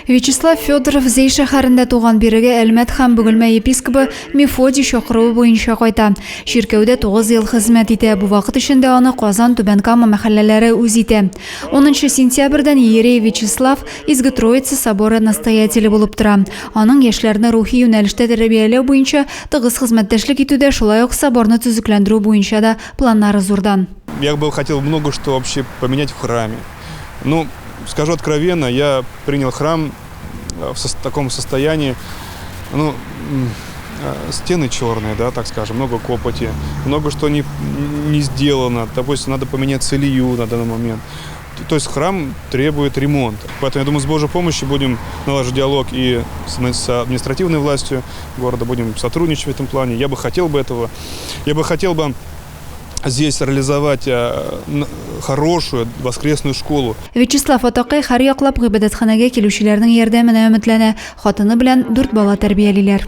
Вячеслав Федоров Зәй шәһәрендә туган, бирегә Әлмәт һәм Бөгелмә епискобы Мефодий чакыруы буенча кайта. Чиркәүдә 9 ел хезмәт итә, бу вакыт эчендә аны Казан, Түбән Кама мәхәлләләре үз итә. Унынчы сентябрьдән иерей Вячеслав Изге Троица соборы настоятеле булып тора. Аның яшьләрне рухи юнәлештә тәрбияләү буенча тыгыз хезмәттәшлек итүдә, шулай ук соборны төзекләндерү буенча да планнары зурдан. Я бы хотел много что вообще поменять в храме. Ну, скажу откровенно, я принял храм э, в таком состоянии, ну, э, стены черные, да, так скажем, много копоти, много что не, не сделано, допустим, надо поменять целью на данный момент. То есть храм требует ремонта. Поэтому, я думаю, с Божьей помощью будем налаживать диалог и с административной властью города, будем сотрудничать в этом плане. Я бы хотел бы этого. Я бы хотел бы здесь реализовать э, хорошую воскресную школу. Вячеслав Атакай һәр яклап гыйбадәтханәгә килүчеләрнең ярдәменә өметләнә. Хатыны белән дүрт бала тәрбиялиләр.